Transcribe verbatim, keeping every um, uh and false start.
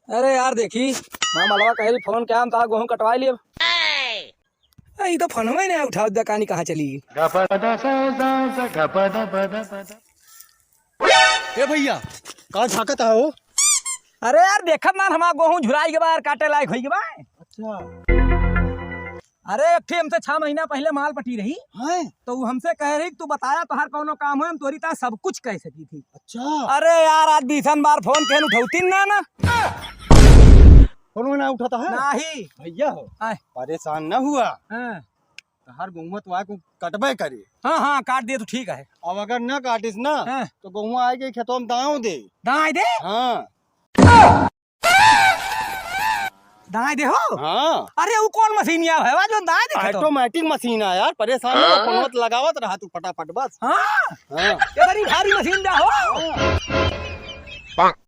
अरे यार, देखी, माँ मलवा कह रही फोन क्या, हम तार गोहूँ कटवाई लियब। ए, ई तो फोनवे नहीं उठावत बा, कानी कहाँ चली गई? ए भैया, का झांकत है हो? अरे यार, देखत ना हमार गोहूँ झुराई के बा यार, काटे लायक होई के बा। अच्छा। अरे, एक ठे हमसे छह महीना पहिले माल पटी रही, हैं? तो उ हमसे कह रही कि तू बताया, तोहार कौनो काम हो, हम तोरी तार सब कुछ कह सकी थी। अच्छा। अरे यार, आज बीसन बार फोन केहन उठौती ना, ना। फोन ना उठाता है? नाही। भैया हो, आय। परेशान ना हुआ। हाँ। तोहार गोहूँ तो आके कटबे करे। हाँ, हाँ, काट दिए तो ठीक है। अब अगर ना काटिस ना, हाँ। तो गोहूँ आए के खेतों में दाव दे। दाव दे? हाँ। दाव दे हो? हाँ। अरे, वो कौन मशीन या है, जो दाव दे खेतों? Automatic मशीन है यार, परेशान ना हो, हाँ। फोन लगावत रहा तू फटाफट बस। हाँ। हाँ। ये बड़ी भारी मशीन जा हो। हाँ।